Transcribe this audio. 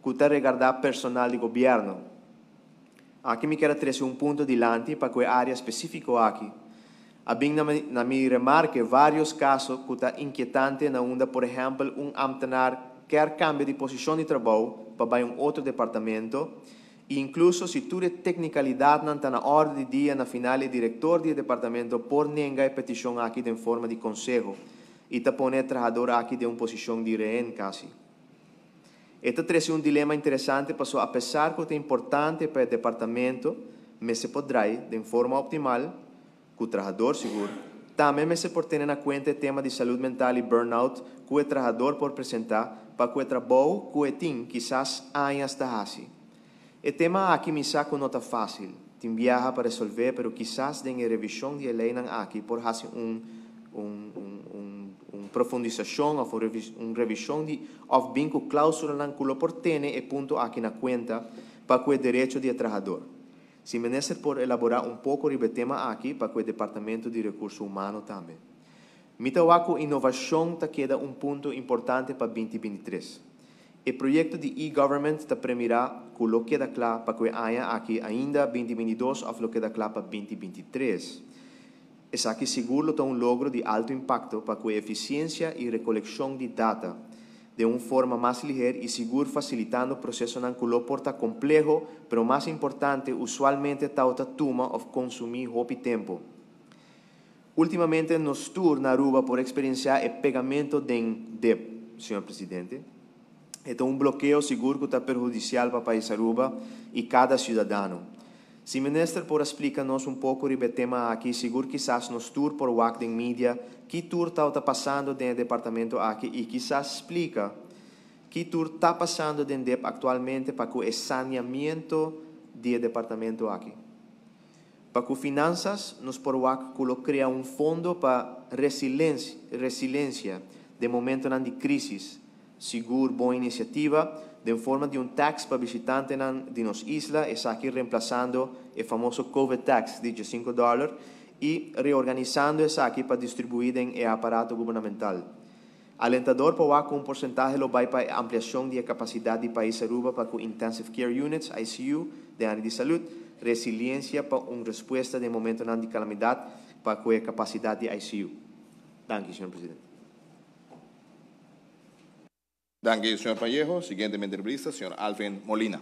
ku ta regardá personal di gobièrnu. Aki mi kier a trese un punto dilanti pa ku e área spesífiko aki. A bin na mi remarke vários kaso ku ta inkietante na unda por ehèmpel un ámtenar kier kambia di posishon di trabou pa bai un otro departamento i inkluso si tur e teknikalidatnan ta na òrdu di dia na final e direktor di e departamento por nenga e petishon aki den forma di konseho i ta pone e trahador aki den un posishon di rehen kasi. E ta trese un dilema interesante paso apesar ku ta importante pa e departamento mester por drai den forma optimal, ku trahador sigur, tambe mester por tene na kuenta e tema di salud mental i burnout ku e trahador por presenta pa ku e trabou ku e tin kisas añas ta hasi. E tema aki mi sa ku no ta fásil, tin biaha pa resolvé pero kisas den e revishon di e leinan aki por hasi un un un un profundisashon òf un un revishon di òf bin ku klausulanan ku lo por tene e punto aki na kuenta pa ku e derecho di e trahador. Si minister por elaborá un poko riba e tema aki pa ku e departamento di rekurso humano tambe. Mi ta wak ku inovashon ta keda un punto importante pa binti 23. E proyekto di e-government ta premirá ku lo keda kla pa ku e aña aki ainda 2022 òf lo keda kla pa 2023. Esaki sigur lo ta un logro di alto impakto pa ku e efisiensia i rekolekshon di data den un forma mas liher i sigur fasilitando prosesonan ku lo por ta kompleho pero mas importante usualmente tawata tuma òf konsumí hopi tempu. Últimamente nos tur na Aruba por eksperensiá e pegamento den deb, señor presidente. E ta un blokeo sigur ku ta perhudisial pa pais Aruba i kada siudadano. Si minister por a splika nos un poko riba e tema aki, sigur kisas nos tur por wak den media ki tur tawata pasando den e departamento aki i kisas splika ki tur ta pasando den deb aktualmente pa ku e saneamiento di e departamento aki. Pa ku finansas nos por wak ku lo krea un fondo pa resilensia den momentonan di krísis, sigur bon inisiativa den forma di un tax pa bishitantenan di nos isla, esaki remplasando e famoso Covid tax di 15 dòler i reorganisando esaki pa distribuí den e aparato gubernamental. Alentador pa wak ku un porsentahe lo bai pa e ampliashon di e kapasidat di pais Aruba pa ku Intensive Care Units, ICU, den área di salud, resiliensia pa un respuesta den momentonan di kalamidat pa ku e kapasidat di ICU. Danki, señor presidente. Danki, señor Vallejo. Siguientemente riba lista, señor Alvin Molina.